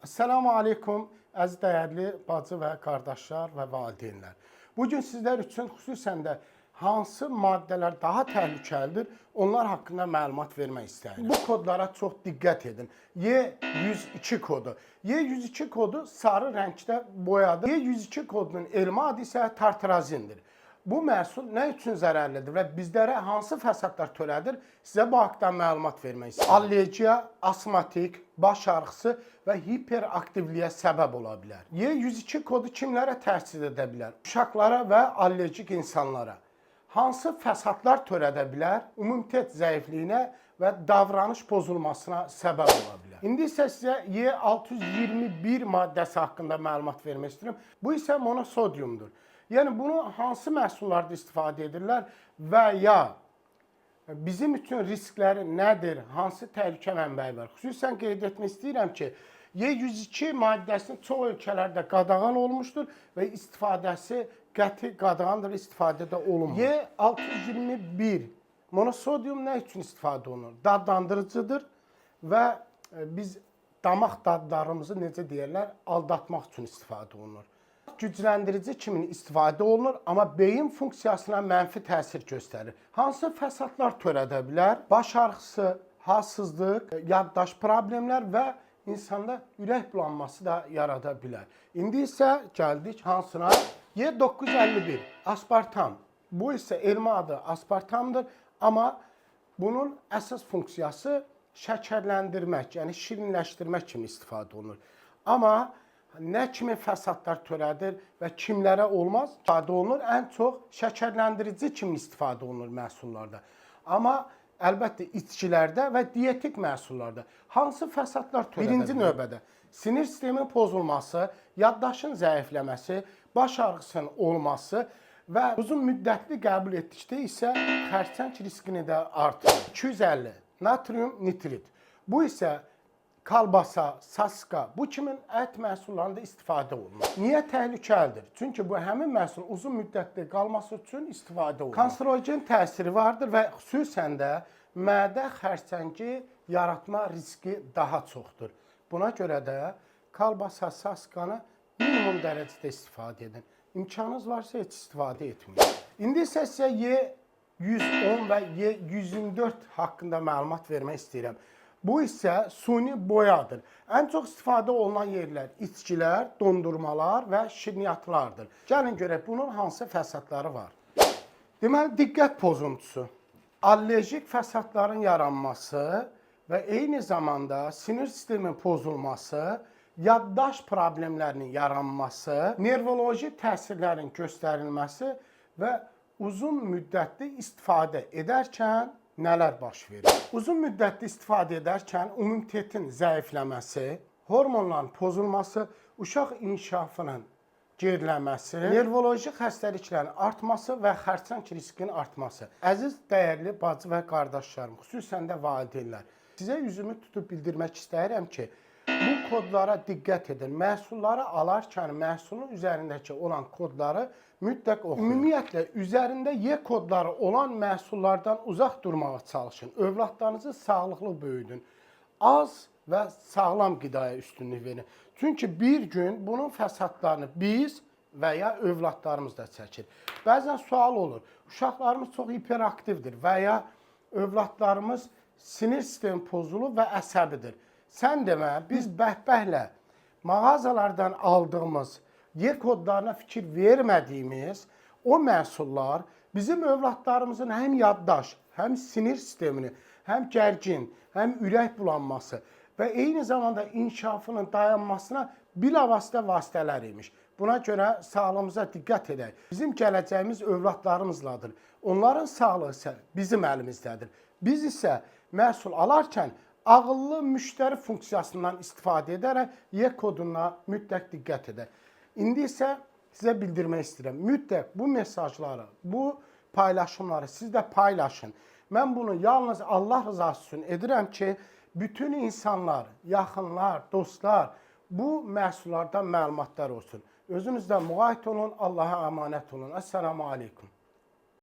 Esselamu Aleyküm əziz dəyərli bacı və qardaşlar və valideynlər. Bugün sizlər üçün xüsusən də hansı maddələr daha təhlükəlidir, onlar haqqında məlumat vermək istəyirəm. Bu kodlara çox diqqət edin. Y102 kodu. Y102 kodu sarı rəngdə boyadır. Y102 kodunun elmi adı isə tartrazindir. Bu məhsul nə üçün zərərlidir və bizlərə hansı fəsadlar törədir? Sizə bu haqda məlumat vermək istəyirəm. Allergiya, astmatik, baş ağrısı və hiperaktivliyə səbəb ola bilər. Y102 kodu kimlərə təsir edə bilər? Uşaqlara və allergik insanlara. Hansı fəsadlar törədə bilər? İmmunitet zəifliyinə və davranış pozulmasına səbəb ola bilər. İndi isə sizə Y621 maddəsi haqqında məlumat vermək istəyirəm. Bu isə monosodiumdur. Yəni bunu hansı məhsullarda istifadə edirlər və ya bizim üçün riskləri nədir, hansı təhlükə mənbəyi var? Xüsusən qeyd etmək istəyirəm ki, Y102 maddəsinin çox ölkələrdə qadağan olmuşdur və istifadəsi qəti qadağandır, istifadə də olunmur. Y621 monosodium nə üçün istifadə olunur? Dadlandırıcıdır və biz damaq dadlarımızı necə deyirlər, aldatmaq üçün istifadə olunur. Gücləndirici kimi istifadə olunur, amma beyin funksiyasına mənfi təsir göstərir. Hansı fəsadlar törədə bilər? Baş ağrısı, halsızlıq, yaddaş problemlər və insanda ürək bulanması da yarada bilər. İndi isə gəldik hansına? Y951 aspartam. Bu isə elmi adı aspartamdır, amma bunun əsas funksiyası şəkərləndirmək, yəni şirinləşdirmək kimi istifadə olunur. Amma nə kimi fəsadlar törədir və kimlərə olmaz? İstifadə olunur. Ən çox şəkərləndirici kimi istifadə olunur məhsullarda. Amma əlbəttə içkilərdə və dietik məhsullarda hansı fəsadlar törədə? Birinci növbədə sinir sisteminin pozulması, yaddaşın zəifləməsi, baş ağrısının olması və uzun müddətli qəbul etdikdə isə xərçəng riskini də artırır. 250 natrium nitrit. Bu isə kalbasa, saska, bu kimin ət məhsullarında istifadə olunur. Niyə təhlükəlidir? Çünki bu həmin məhsulun uzun müddətli qalması üçün istifadə olunur. Kanserogen təsiri vardır və xüsusən də mədə xərçəngi yaratma riski daha çoxdur. Buna görə də kalbasa, saskanı minimum dərəcədə istifadə edin. İmkanınız varsa heç istifadə etməyin. İndi isə sizə Y110 və Y124 haqqında məlumat vermək istəyirəm. Bu isə suni boyadır. Ən çox istifadə olunan yerlər içkilər, dondurmalar və şirniyyatlardır. Gəlin görək bunun hansı fəsadları var. Deməli, diqqət pozuntusu, allerjik fəsadların yaranması və eyni zamanda sinir sisteminin pozulması, yaddaş problemlərinin yaranması, nervoloji təsirlərin göstərilməsi və uzun müddətli istifadə edərkən nələr baş verir? Uzun müddətli istifadə edərkən immunitetin zəifləməsi, hormonların pozulması, uşaq inkişafının geriləməsi, nervoloji xəstəliklərin artması və xərçəng riskinin artması. Əziz, dəyərli bacı və qardaşlarım, xüsusən də valideynlər, sizə üzümü tutub bildirmək istəyirəm ki, bu kodlara diqqət edin. Məhsulları alarkən məhsulun üzərindəki olan kodları mütləq oxuyun. Ümumiyyətlə üzərində Y kodları olan məhsullardan uzaq durmağa çalışın. Övladlarınızı sağlıqlı böyüdün. Az və sağlam qidaya üstünlük verin. Çünki bir gün bunun fəsadlarını biz və ya övladlarımız da çəkir. Bəzən sual olur. Uşaqlarımız çox hiperaktivdir və ya övladlarımız sinir sistemi pozulub və əsəbidir. Sən demə, biz bəhbəhlə mağazalardan aldığımız Y kodlarına fikir vermədiyimiz o məhsullar bizim övladlarımızın həm yaddaş, həm sinir sistemini, həm gərgin, həm ürək bulanması və eyni zamanda inkişafının dayanmasına bilavasitə vasitələr imiş. Buna görə sağlığımıza diqqət edək. Bizim gələcəyimiz övladlarımızladır. Onların sağlığı isə bizim əlimizdədir. Biz isə məhsul alarkən ağıllı müştəri funksiyasından istifadə edərək Y koduna mütləq diqqət edək. İndi isə sizə bildirmək istəyirəm. Mütləq bu mesajları, bu paylaşımları siz də paylaşın. Mən bunu yalnız Allah rızası üçün edirəm ki, bütün insanlar, yaxınlar, dostlar bu məhsullardan məlumatlar olsun. Özünüzdən müğayət olun, Allaha əmanət olun. Əssalamu aleykum.